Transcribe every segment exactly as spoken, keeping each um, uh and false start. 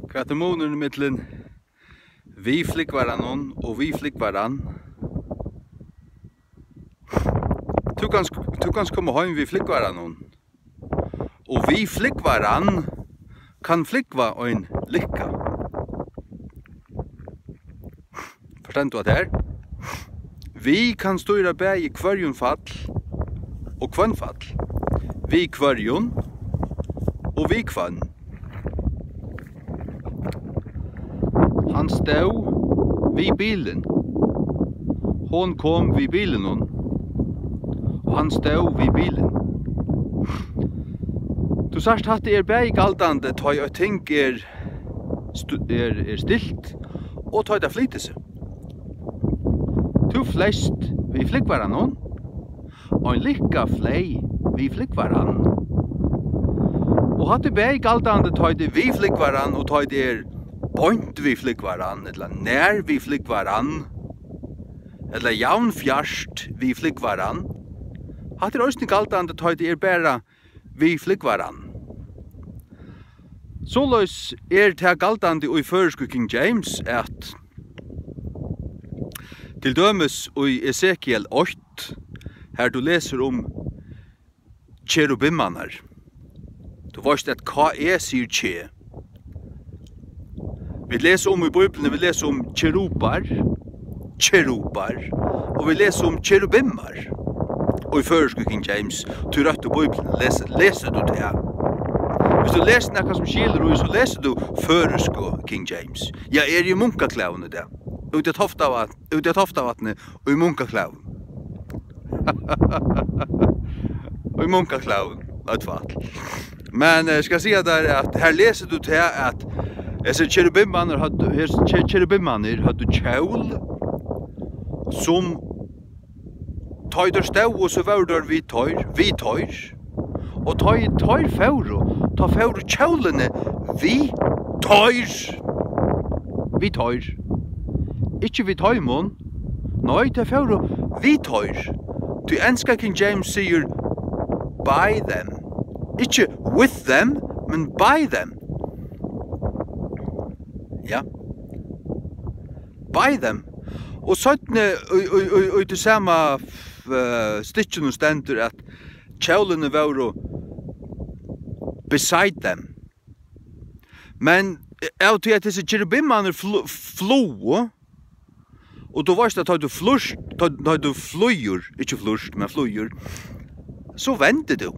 Hvat er munurin millum við flúgvaranum og við flúgvaran? Tú kanst, tú kanst koma heim við flúgvaranum. Og við flúgvaran kann flúgva ein lykka. Forstendur tú hatta her? Við kann stýra bæði hvørjumfall og hvønnfall. Við hvørjum og við hvønn. Hann stóð við bilin. Hon kom við bilinum. Og hann stóð við bilin. Tú sært, hatta er bæði galdandi, tá ið eitt ting er stu-, er, er stilt, og tá ið tað flytur seg. Tú fleyst við flúgvaranum. Ein lykka fleyg við flúgvaran. Og hatta er bæði galdandi, tá ið tað er við flúgvaran, og tá ið tað er beint við flúgvaran, ella nær við flúgvaran, ella javnfjart við flúgvaran. Hatta er eisini galdandi, tá ið tað er bara við flúgvaran. Soleiðis er tað galdandi í føroysku King James, at til dømis í Esekiel eitt, har tú lesur um kerubimmarnar. Tú veist, at K E sigur ke. Vit lesa um í Bíbliuni, vit lesa um kerubar, kerubar, og vit lesa um kerubimmar í føroysku King James, tí røttu Bíbliuna, les-, lesur tú tað. Viss tú lesur nakað sum skilur í, so lesur tú føroysku King James. Ja, eg eri í munkaklæðum í dag. Úti á Toftavatn, úti á Toftavatni, í munkaklæðum. Í munkaklæðum, eitt fall. Men, eh, skal siga tær, at her lesur tú tað, at hesir kerubimmarnir høvdu, hesir ke-, kerubimmarnir høvdu kjól, sum tá ið teir stóðu, so vóru teir við teir, við teir. Og tá ið teir fóru, tá fóru kjólini við teir. Við teir. Ikki við teimum. Nei, teir fóru við teir. Tí enska King James sigur by them. Ikki with them, men by them. Ja. By them. Og seinni í, í, í, í tí sama, eh, stykkinum stendur, at kjólini vóru beside them. Men, eh, av tí at hesir kerubimmarnir flu-, flugu, og tú veist, at tá tú flýrt, tá, tá tú flýgur, ikki flýrt, men flýgur, so vendir tú.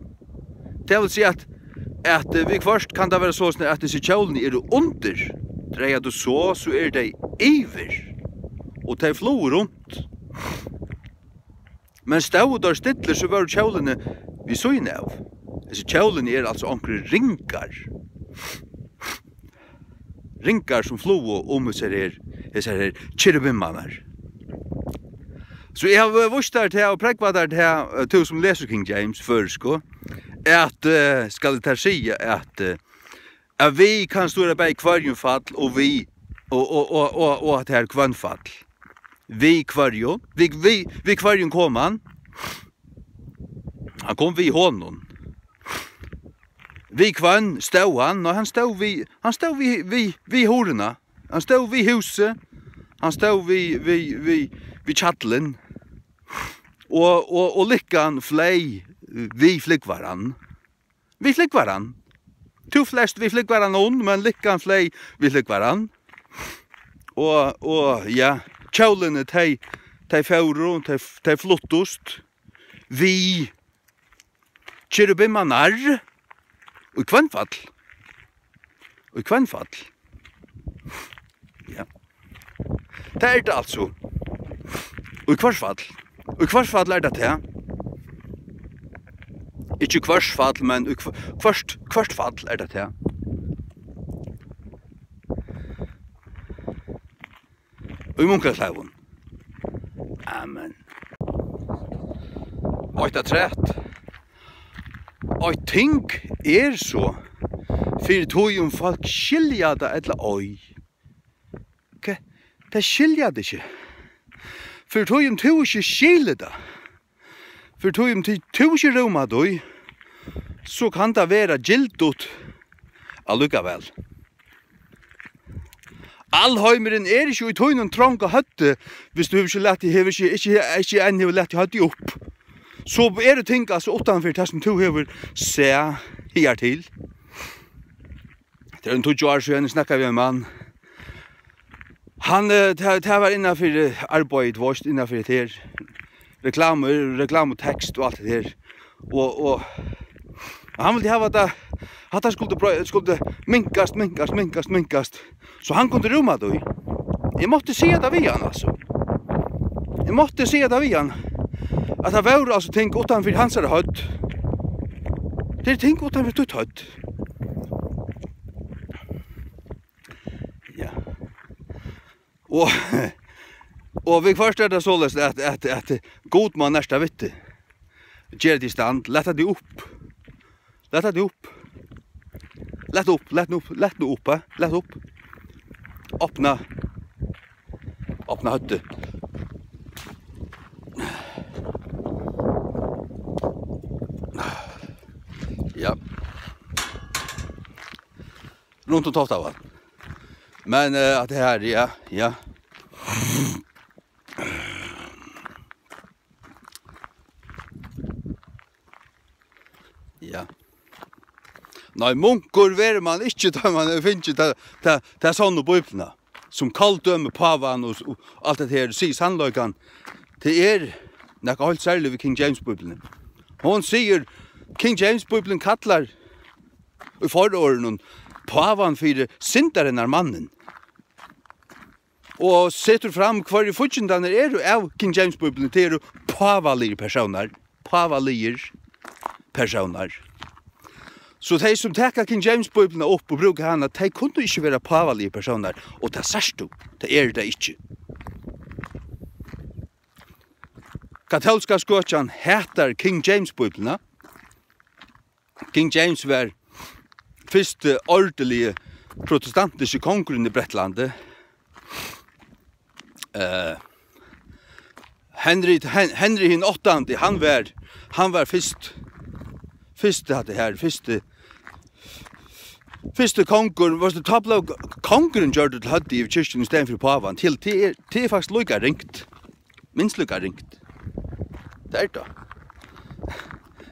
Tað vil siga, at, at, eh, viðhvørt kann tað vera soleiðis, at hesir kjólini eru undir. Dreygir tú so, so eru tey yvir. Og tey flugu runt. Men stóðu teir stillir, so vóru kjólini við síðuna av. Hesi kjólini eru altso onkrir ringar. Ringar, sum flugu um hesar her, hesar her kerubimmarnar. So eg havi víst tær tað og prógvað tær tað, eh, tú sum lesur King James, føroysku, at, eh, skal eg tær siga, at, eh, at við kann stýra bæði hvørjumfall og við, og, og, og, og, og at her hvønnfall. Við hvørjum? Við, við, við hvørjum kom hann? Hann kom við honum. Við hvønn stóð hann? Nei, hann stóð við, hann stóð við, við, við hurðina. Hann stóð við húsið. Hann stóð við, við, við, við hjallin. Og, og, og lykkan fleyg við flúgvaran. Við flúgvaran. Tú fleyst við flúgvaranum, men lykkan fleyg við flúgvaran. Og, og, ja, kjólini, tey, tey fóru, tey, tey fluttust við kerubimmarnar. Og í hvønnfall. Og í hvønnfall. Ja. Tað er tað altso. Og í hvørt fall. Og í hvørt fall er tað tað. Ikki hvørt fall, men í hv-, hvørt, hvørt fall er tað tað. Í munkaklæðum. Amen. Eitt afturat. Eitt ting er so, fyri tí um fólk skilja tað ella ei. Hva? Tey skilja tað ikki. Fyri tí um tú ikki skilir tað, fyri tí um tú, tú ikki rúmar tí, so kann tað vera gildigt allíkavæl. Alheimurin er ikki í tínum tronga høvdi, viss tú hevur ikki latið, hevur ikki, ikki, ikki enn hevur latið høvdið upp. So eru ting, altso, uttanfyri tað, sum tú hevur sæð higartil. Tað er um tíggju ár síðan, eg snakkaði við ein mann. Hann, eh, tað, tað var innanfyri arbeiðið, tú veitst, innanfyri hetta her. Reklamu, reklamutekst og alt hetta her. Og, og, og hann vildi hava, at hatta skuldi brei-, skuldi minkast, minkast, minkast, minkast. So hann kundi rúma tað í. Eg mátti siga tað við hann, altso. Eg mátti siga tað við hann, at tað vóru, altso, ting uttanfyri hansara høvd. Tað eru ting uttanfyri títt høvd. Ja. Og, og viðhvørt er tað soleiðis, at, at, at Gud má nerta við teg. Ger teg í stand, lat teg upp. Lat teg upp. Lat upp, lat nú upp, lat nú upp, eh? Lat upp. Opna. Opna høvdið. Ja. Runt um Toftavatn. Men, eh, at tað her, ja, ja. Ja. Nei, munkur verður mann ikki, tá mann hevur fingið ta, ta, ta sannu Bíbliuna, sum kaldømir pávan og, og alt det her, sigur sannleikan. Tað er nakað heilt serligt við King James Bíbliuni. Hon sigur, King James Bíblian kallar í fororðinum pávan fyri syndarinnar mannin. Og setur fram, hvørjir fíggindarnir eru av King James Bíbliuni, tað eru pávaligir persónar. Pávaligir persónar. So tey, sum taka King James Bíbliuna upp og brúka hana, tey kunnu ikki vera pávaligir persónar, og tað sært tú, tað eru tey ikki. Katólska skøkjan hatar King James Bíbliuna. King James var fyrsti ordiligi protestantiski kongurin í Bretlandi. Eh, Henry, Hen-, Henry hin áttandi, hann var, hann var fyrst, fyrsti, hatta her, fyrsti, fyrsti kongur, veitst tú, tá bleiv kongurin gjørdur til høvdið yvir kirkjuni í staðin fyri pávan. Til, tað er, tað er faktiskt líka ringt. Minst líka ringt. Tað er tað.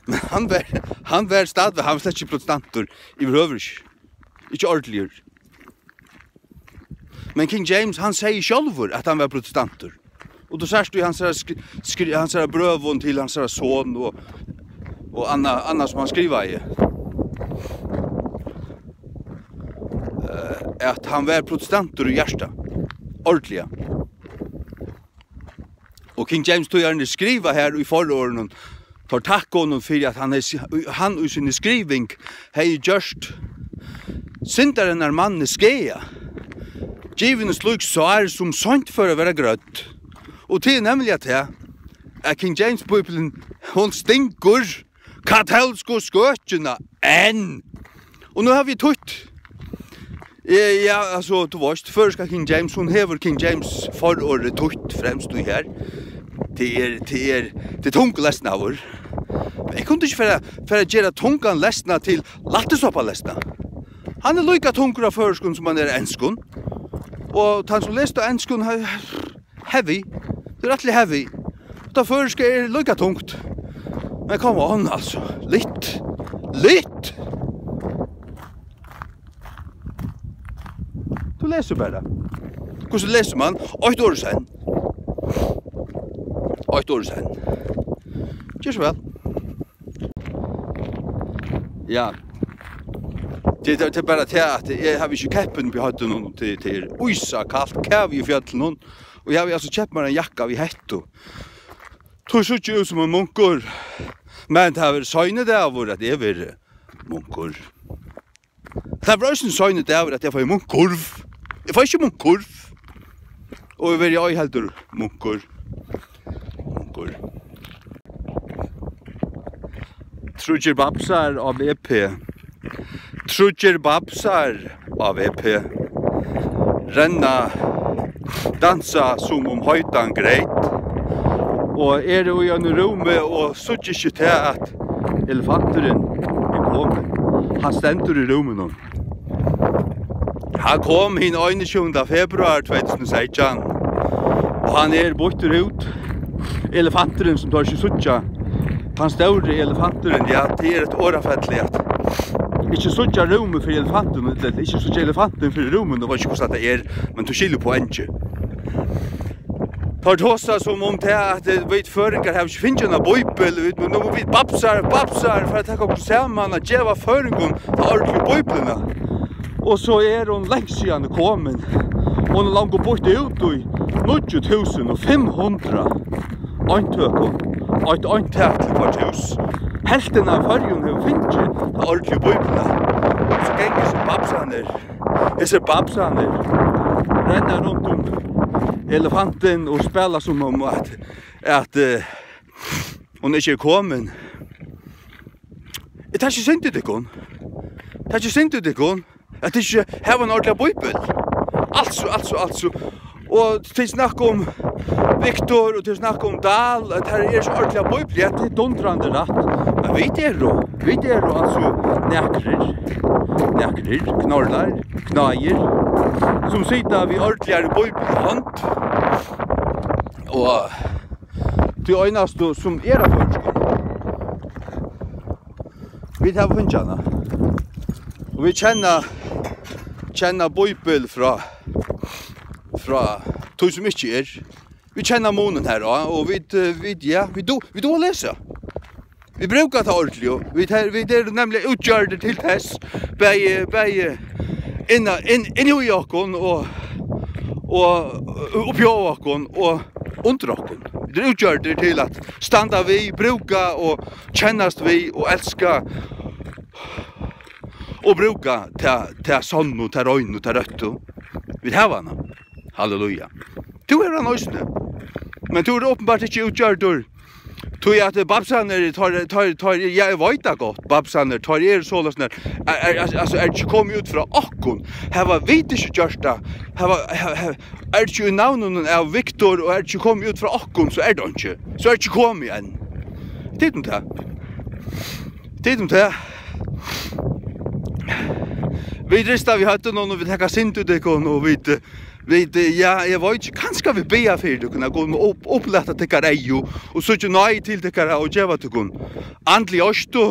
Men hann var, hann var stadigvæk, hann var slett ikki protestantur yvirhøvur ikki. Ikki ordiligur. Men King James, hann segði sjálvur, at hann var protestantur. Og tú sært í hansara skri-, skri-, hansara brøvum til hansara son og, og annað, annað sum hann skrivaði, eh, at hann var protestantur í hjarta. Ordiliga. Og King James týðarin skriva her í fororðinum, teir takka honum fyri, at hann er, hann í síni skriving hevði gjørt syndarinnar manni skaða, givið slík sár, sum seint fóru at verða grødd. Og tað er nemliga tað, at King James Bíblian, hon stingur katólsku skøkjuna enn. Og nú havi eg týtt. Eh, ja, altso, tú veitst, føroyska King James, hon hevur King James fororðið týtt fremst í her. Tað er, tað er, tað er tung lesnaður. Men eg kundi ikki fara, fara at gera tungan lesnað til lættissoppalesnað. Hann er líka tungur á føroyskum, sum hann er á enskum. Og tann, sum lesur á enskum, ha-, heavy. Tað er rættiliga heavy. Tað føroyska er líka tungt. Men come on, altso. Litt. Litt. Tú lesur bara. Hvussu lesur mann? Eitt orð í senn. Eitt orð í senn. Ger so væl. Ja. Tað, tað, tað er bara tað, at eg havi ikki keppin uppi í høvdinum, tað, tað er ísakalt, kavi í fjøllunum, og eg havi altso keypt mær ein jakka við hettu. Tí síggi eg út sum ein munkur, men tað verður seini dagur, at eg verði munkur. Tað verður eisini seini dagur, at eg fái munkurv. Eg fái ikki munkurv. Og eg verði ei heldur munkur. Munkur. Tríggir babsar á V P. Tríggir babsar á V P. Renna, dansa sum um heitan greyt. Og eru í einum rúmi og síggja ikki tað, at elefanturin er komin. Hann stendur í rúminum. Hann kom hin einogtjúgunda februar tvey túsund og seytjan, og hann er býttur út. Elefanturin, sum teir ikki síggja, tann stóri elefanturin, ja, tað er eitt orðafall, at ikki síggja rúmið fyri elefantin, ella ikki síggja elefantin fyri rúminum, eg veit ikki, hvussu tað er, men tú skilur poengið. Teir tosa sum um tað, at, eh, vit føroyingar hava ikki fingið eina bíbel, vit, men nú vit babsar, babsar, fara at taka okkum saman at geva føroyingum ta orðiligu bíbliuna. Og so er hon langt síðani komin. Hon er longu býtt út í níggju túsund og fimm hundrað eintøkum. Eitt eintak til hvørt hús. Helvtin av Føroyum hevur fingið ta orðiligu bíbliuna. So ganga hesir babsarnir, hesir babsarnir renna runt um elefantin og spæla sum um at, at, eh, hon ikki er komin. Er tað ikki synd í tykkum? Er tað ikki synd í tykkum? At ikki hava ein ordiligan bíbel. Altso, altso, altso. Og tit snakka um Viktor, og tit snakka um Dahl, at her er ikki ordiligan bíbel. Ja, tað er dundrandi rætt. Men vit eru, vit eru altso nakrir, nakrir, knorrar, knáir, sum sita við ordiligari bíbel í hond. Og tí einastu, sum er á føroyskum. Vit hava fingið hana. Og vit kenna, kenna Bíbel frá, frá tí, sum ikki er. Vit kenna munin har á, og vit, eh, vit, ja, vit du-, vit duga at lesa. Vit brúka tað ordiliga, og vit her, vit eru nemliga útgjørdir til tess, bæði, bæði inna-, inn, inn í okkum og, og uppi á okkum og undir okkum. Vit eru útgjørdir til at standa við, brúka og kennast við og elska og brúka ta, ta sonnu, ta reinu, ta røttu. Vit hava hana. Halleluja. Tú hevur hana eisini. Men tú ert uppenbart ikki útgjørdur. Tí at babsarnir, teir, teir, teir, ja, eg veit tað gott, babsarnir, teir eru soleiðis, er, er, er, altso, er ikki komið út frá okkum. Hava vit ikki gjørt tað? Hava, ha-, ha-, er ikki í navninum av Viktor, og er ikki komið út frá okkum, so er tað ikki. So er ikki komið enn. Tit um tað. Tit um tað. Vit rista við høvdinum, og vit taka synd út tykkum, og vit, eh, vit, eh, ja, eg veit ikki, kanska vit biðja fyri tykkum, at Gud má upp-, upplata tykkara eygu, og síggja nei til tykkara, og geva tykkum andliga ástu,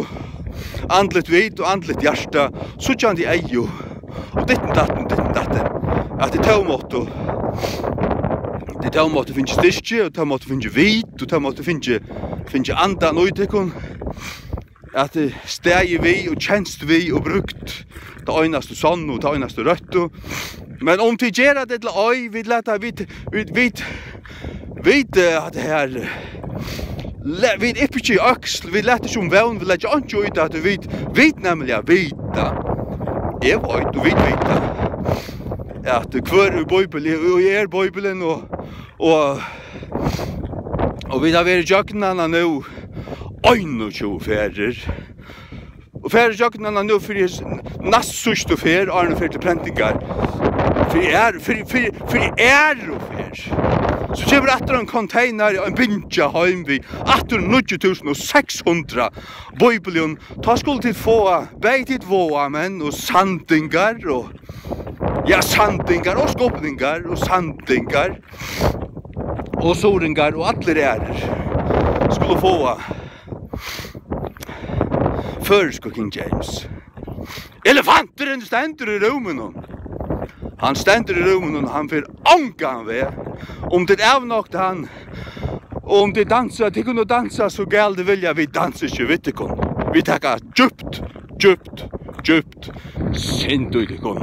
andligt vit og andligt hjarta, síggjandi eygu, og ditten datten, ditten datten, at tit tó máttu, tit tó máttu fingið styrki, og tó máttu fingið vit, og tó máttu fingið, fingið andan í tykkum, at, eh, staðið við og kenst við og brúkt ta einastu sonnu og ta einastu røttu. Men um tit gera tað ella ei, vit lata, vit, vit, vit, vit, eh, at her, eh, le-, vit yppa ikki øksl, vit lata ikki um vón, vit leggja einki í tað, at vit, vit nemliga vita. Eg veit, og vit vita, at hvør er Bíbel, og er Bíbelin, og, og, og vit hava verið gjøgnum hana nú einogtjúgu ferðir. Og fer ígjøgnum hana nú fyri s-, næst síðstu ferð, áðrenn fer til prentingar. Fyri er, fyri, fyri, fyri aðru ferð. So kemur aftur ein container, ein bingi heim við aftur níggju túsund og seks hundrað bíblium. Tá skulu tit fáa, bæði tit vágamenn og sandingar og, ja, sandingar og skopningar og sandingar og suðuringar og allir aðrir skulu fáa føroysku King James. Elefanturin stendur í rúminum. Hann stendur í rúminum, hann fer ongan veg. Um tit avnokta hann, og um tit dansa, tit kunnu dansa so galið tit vilja, vit dansa ikki við tykkum. Vit taka djúpt, djúpt, djúpt synd í tykkum.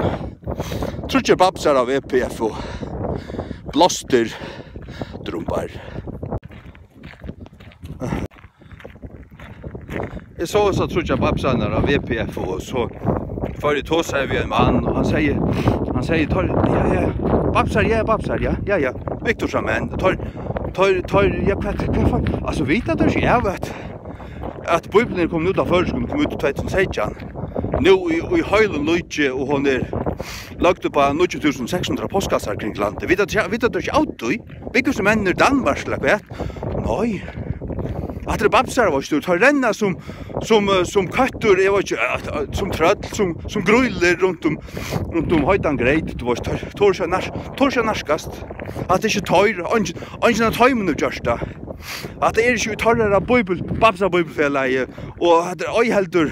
Tríggir babsar av E P F O. Blástir drumbar. Eg sá hesar tríggjar babsarnar á V P F, og so fór eg tosaði við ein mann, og hann segði, hann segði, teir, ja, ja, babsar, ja, babsar, ja, ja, ja, Viktor sa, men teir, teir, teir, ja, hvat, hvat, hvat, altso, vita teir ikki av at, at Bíblian er komin út á føroyskum, kom út í tvey túsund og seytjan, nú í, í heilum líki, og hon er løgd upp á níggju túsund seks hundrað postkassar kring landið. Vita teir, vita teir ikki av tí? Búgva hesir menn í Danmark, ella hvat? Nei. Hatta eru bapsar, veitst tú, teir renna sum, sum, eh, sum køttur, eg veit ikki, eh, eh, sum trøll, sum, sum grýlur rundt um, rundt um heitan greyt, tú veitst, teir, teir ikki nær-, teir ikki nærkast. Hatta er ikki teir, eingin, eingin av teimum hevur gjørt tað. Hatta er ikki í teirra bíbel-, bapsa bíbelfelagi, og hatta er ei heldur,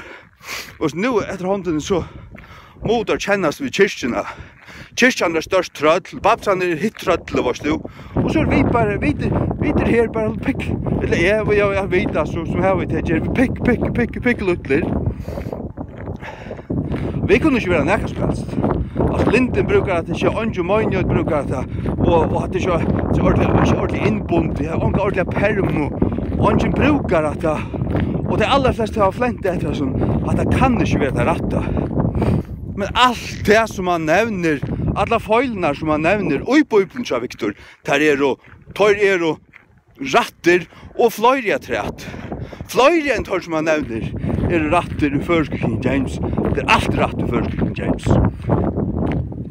og so nú eftir hondini so mugu teir kennast við kirkjuna. Kirkjan er stórt trøll, bapsan er hitt trøllið, veitst tú. Og so eru vit bara, vit, vit eru her bara pikk, ella eg, ja, ja, vit, altso, sum hava vit her, pikk, pikk, pikk, pikk, lítlir. Vit kunnu ikki vera nakað sum helst. Altso, Linden brúkar hatta, ikki, Eingin Meinjøt brúkar hatta, og, og hatta er ikki, ikki ordiliga, ikki ordiliga innbundið, har onga ordiliga permu, og eingin brúkar hatta. Og tey allarflestu hava flent eftir hasum, hatta kann ikki vera tað rætta. Men alt tað sum hann nevnir, allar feilirnar sum hann nevnir í Bíbliuni hjá Viktor, tær eru, teir eru rættir og fleiri afturat. Fleiri enn teir sum hann nevnir eru rættir í føroysku King James. Tað er alt rætt í føroysku King James.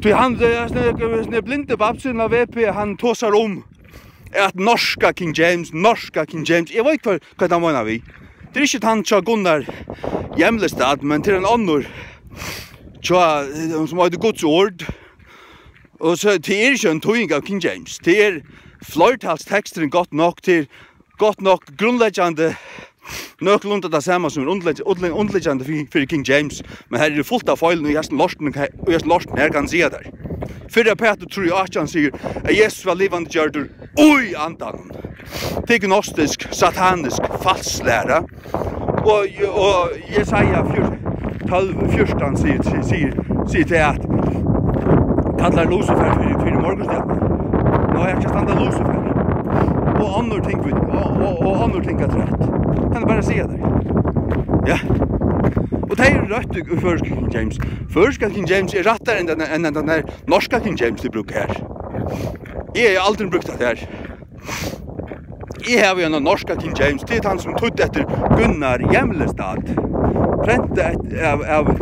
Tí hann, eh, sn-, sn-, blindi bapsin av V P, hann tosar um at norska King James, norska King James, eg veit hvat, hvat hann meinar við. Tað er ikki tann hjá Gunnar Hjemlestad, men tað er ein onnur hjá, eh, sum eitur Guds Orð. Og so, tað er ikki ein týðing av King James. Tað er fleirtalsteksturin, gott nokk, tað er gott nokk grundleggjandi, nøkulunda tað sama sum er undirlegg-, undirlegg-, undirliggjandi fyri, fyri King James, men her er fult av feilum, og í hesum lortinum, og í hesum lortinum her kann eg siga tær. Fyrra Pætur trý átjan sigur, at Jesus var livandi gjørdur í andanum. Tað er gnostisk, satanisk, falsk læra. Og, og Jesaja fjør-, tólv fjúrtan sigur, sigur, sigur, sigur tað at kallar Lucifer fyri, fyri morgunstjørnu. Nei, eg skal standa Lucifer. Og onnur ting við, og, og, og onnur ting afturat. Kann eg bara siga tær. Ja. Og tað er rætt í, í føroyska King James. Føroyska King James er rættari enn den, enn den her norska King James, tit brúka her. Eg havi aldrin brúkt tað her. Eg havi eina norska King James, tað er tann sum týdd eftir Gunnar Hjemlestad. Prenta av, av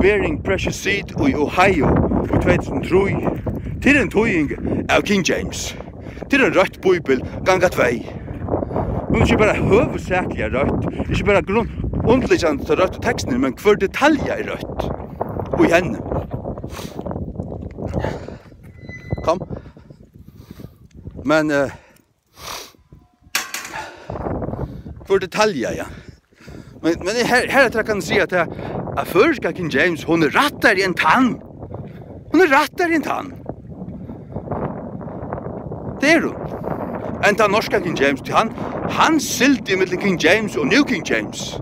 Bearing Precious Seed í Ohio í tvey túsund og trý. Tað er ein týðing av King James. Tað er ein røtt bíbel, ganga tvey. Hon er ikki bara høvuðsakliga røtt, ikki bara grund-, undirliggjandi røtt í tekstinum, men hvør detalja er røtt í henni. Kom. Men, eh, hvør detalja, ja. Men, men her, her er tað, kann siga at, at føroyska King James, hon er rættari enn tann. Hon er rættari enn tann. Tað er hon. Enn tann norska King James, tí hann, hann sigldi millum King James og New King James.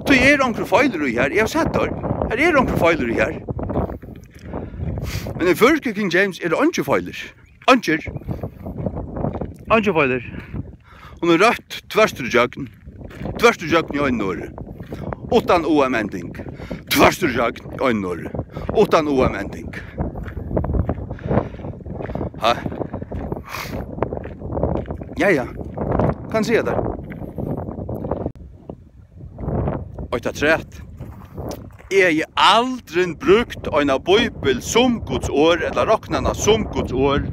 Tí er onkur feilur í her, eg havi sæð teir. Her er onkur feilur í her. Men í føroyska King James er eingin feilur. Eingin. Eingin feilur. Hon er røtt tvørtur ígjøgn. Tvørtur ígjøgn í einum orði. Uttan O M ending. Tvørtur ígjøgn í einum orði. Uttan O M ending. Ha. Ja, ja. Kann siga tær. Eitt afturat. Eg hevði aldrin brúkt eina bíbel sum Guds orð, ella roknað hana sum Guds orð.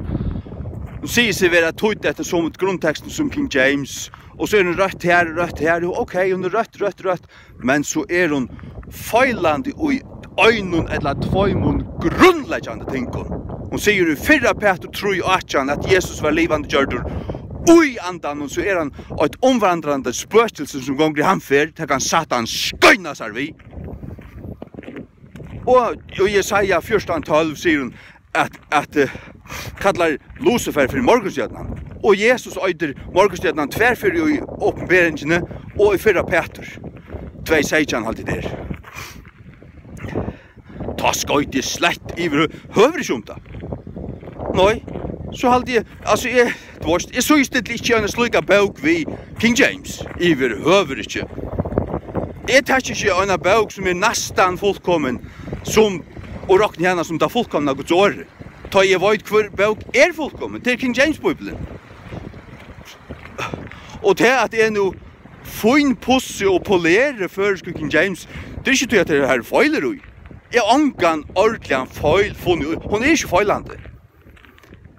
Hon sigur seg vera týdd eftir somu grundtekstum sum King James, og so er hon røtt her, røtt her, jú, ok, hon er røtt, røtt, røtt, men so er hon feilandi í einum ella tveimum grundleggjandi tingum. Hon sigur í fyrra Pætur trý átjan, at Jesus var livandi gjørdur í andanum, so er hann eitt umvandrandi spøkilsi sum gongur í hamferð, tað kann Satan skeina sær við. Og, og Jesaja fjúrtan tólv sigur hon at, at, eh, kallar Lucifer fyri morgunstjørnan. Og Jesus eitur morgunstjørnan tvær ferðir í Opinberingini og í fyrra Pætur tvey seytjan, haldi eg tað er. Tá skoyt eg slett yvirhøvur ikki um tað. Nei, so haldi eg, altso, eg, tú veitst, eg síðstilli ikki eina slíka bók við King James, yvirhøvur ikki. Eg taki ikki eina bók sum er næstan fullkomin, sum, og rokni hana sum tað fullkomna Guds orð. Tá eg veit, hvør bók er fullkomin, tað er King James Bíblian. Og tað at eg nú fínpussi og poleri føroysku King James, tað er ikki tí, at tað er her feilir í. Eg havi ongan ordiligan feil funnið í. Hon er ikki feilandi.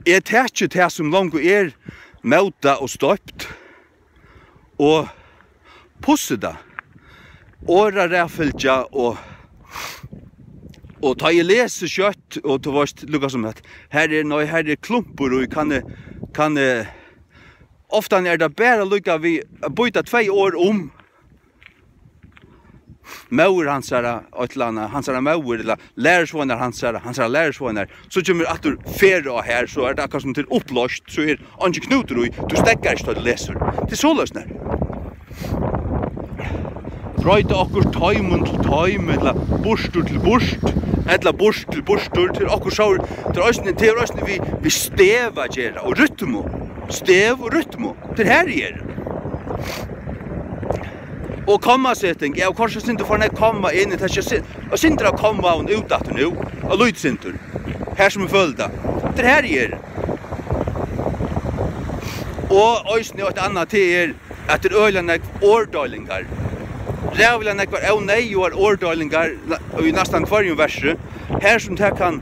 Eg taki tað, sum longu er mótað og stoypt, og Pussið tað. Orðaraðfylgja og, og tá eg lesi skjótt, og tú veist, lukka sum at her er, nei, her er klumpur í, kann eg, kann eg, ofta er tað bara líka við at býta tvey orð um. Móðir hansara, eitt ella annað, hansara móðir, ella lærisveinar hansara, hansara lærisveinar, so kemur aftur ferð á her, so er tað akkurát sum til upployst, so er eingin knútur í, tú steðgar ikki, tá tú lesur. Tað er soleiðis, nær. Broyta okkurt teimum til teim, ella burtur til burt, ella burt til burtur, til okkurt sár, til eisini, til eisini við, við stev at gera, og rytmu. Stev og rytmu. Tað er her eg eri. Og kommaseting, eg havi koyrt eitt sindur for nógv komma inn í tað, ikki sin-, og sindur av komma og út aftur nú, og lítið sindur. Her sum eg føli tað. Tað er her eg eri. Og eisini eitt annað, tað er, at tað er øgiliga nógv orðdeilingar. Ræðuliga nógvar óneyðugar orðdeilingar í næstan hvørjum versi. Her sum tað kann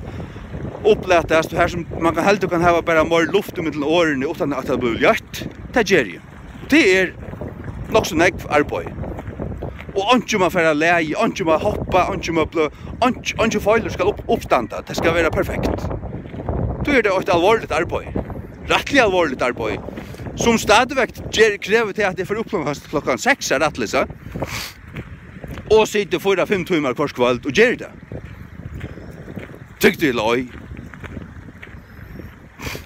upplatast, og her sum mann kann heldur kann hava bara meir luft ímillum orðini, uttan at tað blívur ljótt, tað geri eg. Tað er nokk so nógv arbeiði. Og einki má fara av lagi, einki má hoppa, einki má blø-, einki, einki feilur skal upp-, uppstanda. Tað skal vera perfekt. Tí er tað eitt alvorligt arbeiði. Rættiliga alvorligt arbeiði. Sum stadigvæk ger, krevur tað, at eg fari upp klokkan, klokkan seks at rættlesa. Og siti fýra, fimm tímar hvørt kvøld og geri tað. Trúgv tí ella ei.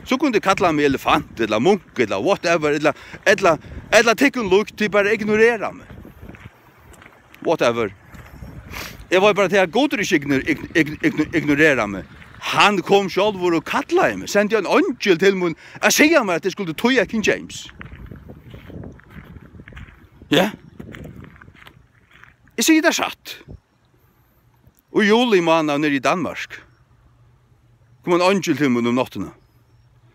So kunnu tit kalla meg elefant, ella munk, ella whatever, ella, ella, ella tykkum líkt, tit bara ignorera meg. Whatever. Eg veit bara, at Gud er ikki igno-, ign-, ign-, ign-, ignorera meg. Hann kom sjálvur og kallaði meg, sendi ein eingil til mín at siga mær, at eg skuldi týða King James. Ja. Eg sigi tað satt. Í juli mánaði niðri í Danmark kom ein eingil til mín um náttina.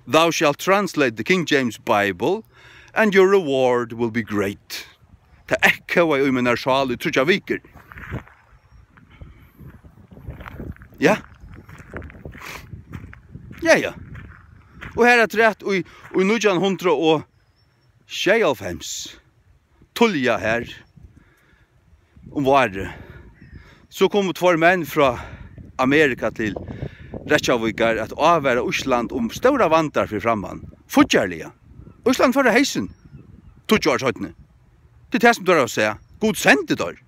"Thou shalt translate the King James Bible and your reward will be great." Tað ekkaði í mínari sál í tríggjar vikur. Ja. Ja, ja. Og har afturat í, í nítjan hundrað og sjeyoghálvfems, tíðliga har um várið, so komu tveir menn frá Amerika til Reykjavíkar at ávara Ísland um stórar vandar fyri framman. Fíggjarliga. Ísland fór á heysin tíggju ár seinni. Tað er tað, sum teir hava sæð. Gud sendi teir.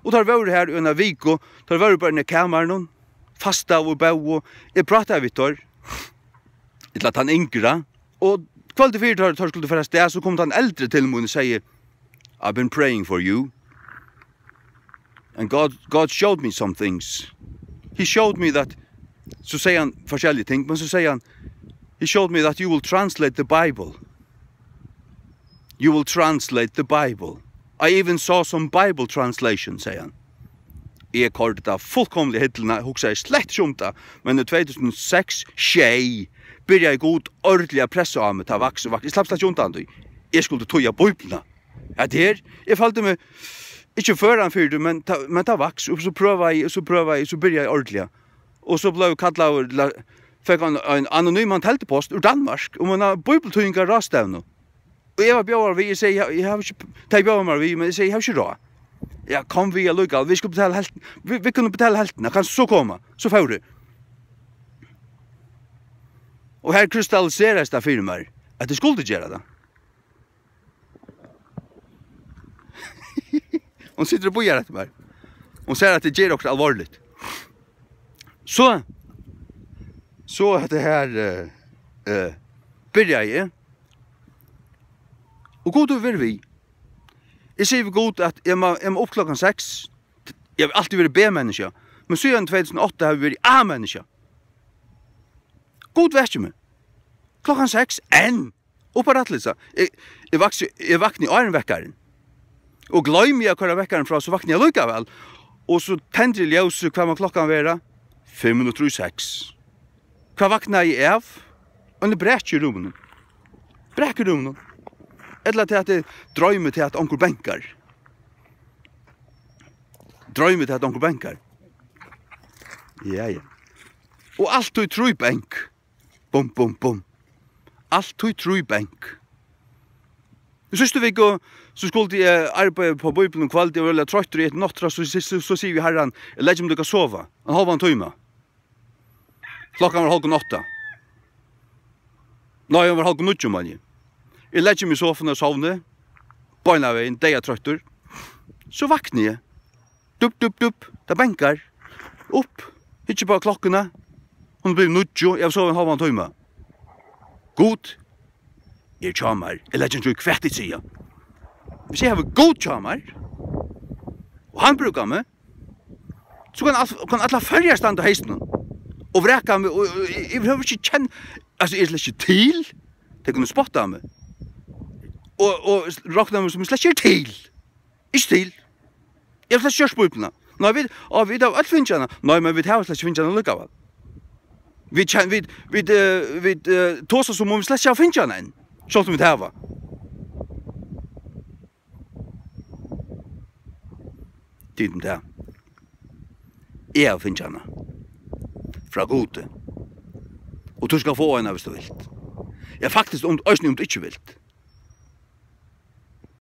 Og teir vóru har í eina viku. Teir vóru bara inni í kamarinum, fastaðu og bóðu. Eg prátaði við teir, ella tann yngra. Og kvøldið fyri teir, teir skuldu fara avstað, so kom tann eldri til mín og segði, "I've been praying for you. And God, God showed me some things. He showed me that," so segði hann forskellige ting, men so segði hann, "He showed me that you will translate the Bible. You will translate the Bible. I even saw some Bible translation," segði hann. Eg koyrdi tað fullkomiliga í hillina, hugsaði slett ikki um tað, men í tvey túsund og seks, sjey, byrjaði Gud ordiliga at pressa á meg, tað vaks og vaks, eg slapp slett ikki undan tí. Eg skuldi týða Bíbliuna. At her, eg føldi meg ikki føran fyri tí, men tað, men tað vaks, og so prøvaði eg, og so prøvaði eg, so byrjaði eg ordiliga. Og so bleiv eg kallaður, la-, fekk ein, ein anonyman teldupost úr Danmark um eina bíbliutýðingarráðstevnu. Og eg var bjóðaður við, eg segði, eg, eg havi ikki, tey bjóðaðu mær við, men eg segði, eg havi ikki ráð. Ja, kom við allíkavæl, vit skulu betala helvt-, vit, vit kunnu betala helvtina, kanst so koma, so fór eg. Og har krystalliseraðist tað fyri mær, at eg skuldi gera tað. Hon situr og bíðar eftir mær. Hon sær, at eg geri okkurt alvorligt. So, so hetta her, eh, eh, byrjaði eg. Og Gud hevur verið við. Eg sigi við Gud, at eg má, eg má upp klokkan seks. Eg havi altíð verið B-menniskja. Men síðan tvey túsund og átta havi eg verið A-menniskja. Gud vekir meg. Klokkan seks, enn. Upp á rættleysa. Eg, eg vaksi, eg vakni áðrenn vekkarin. Og gloymi eg at koyra vekkarin frá, so vakni eg allíkavæl. Og so tendri eg ljósið, hvat má klokkan vera? Fimm minuttir í seks. Hvat vaknaði eg av? Eini brak í rúminum. Brak í rúminum. Ella til at eg droymi til at onkur bankar. Droymi til at onkur bankar. Ja, ja. Og altíð trý bank. Bum, bum, bum. Altíð trý bank. Í síðstu viku, so skuldi eg arbeiða upp á Bíbliuna um kvøldið, eg var øgiliga troyttur, eg eti nátturða, so, so, so, so sigi eg við Harran, eg leggi meg líka at sova, ein hálvan tíma. Klokkan var hálvgum átta. Nei, hon var hálvgum níggju, meini eg. Eg leggi meg í sofuna og sovni, beinanvegin, deyðatroyttur. So vakni eg. Dupp, dupp, dupp, tað bankar. Upp, hyggi upp á klokkuna. Hon er blivin níggju, eg havi sovið ein hálvan tíma. Gud er hjá mær, eg leggi ikki í, hvat tit siga. Hvis eg havi Gud hjá mær, og hann brúkar meg, so kann alt, kann allar Føroyar standa á heysinum og vraka meg, og, og, og eg vil ikki kenna, altso, eg eri slett ikki til, tey kunnu spotta meg, og, og rokna meg sum eg slett ikki eri til. Ikki til. Eg havi slett ikki gjørt Bíbliuna. Nei, vit, á, vit hava øll fingið hana. Nei, men vit hava slett ikki fingið hana allíkavæl. Vit kenn-, vit, vit, eh, vit, eh, tosa sum um vit slett ikki hava fingið hana enn. Sjálvt um vit hava. Tit um tað. Eg havi fingið hana. Frá Gudi. Og tú skalt fáa eina, hvis tú vilt. Ja, faktiskt, um, eisini um tú ikki vilt.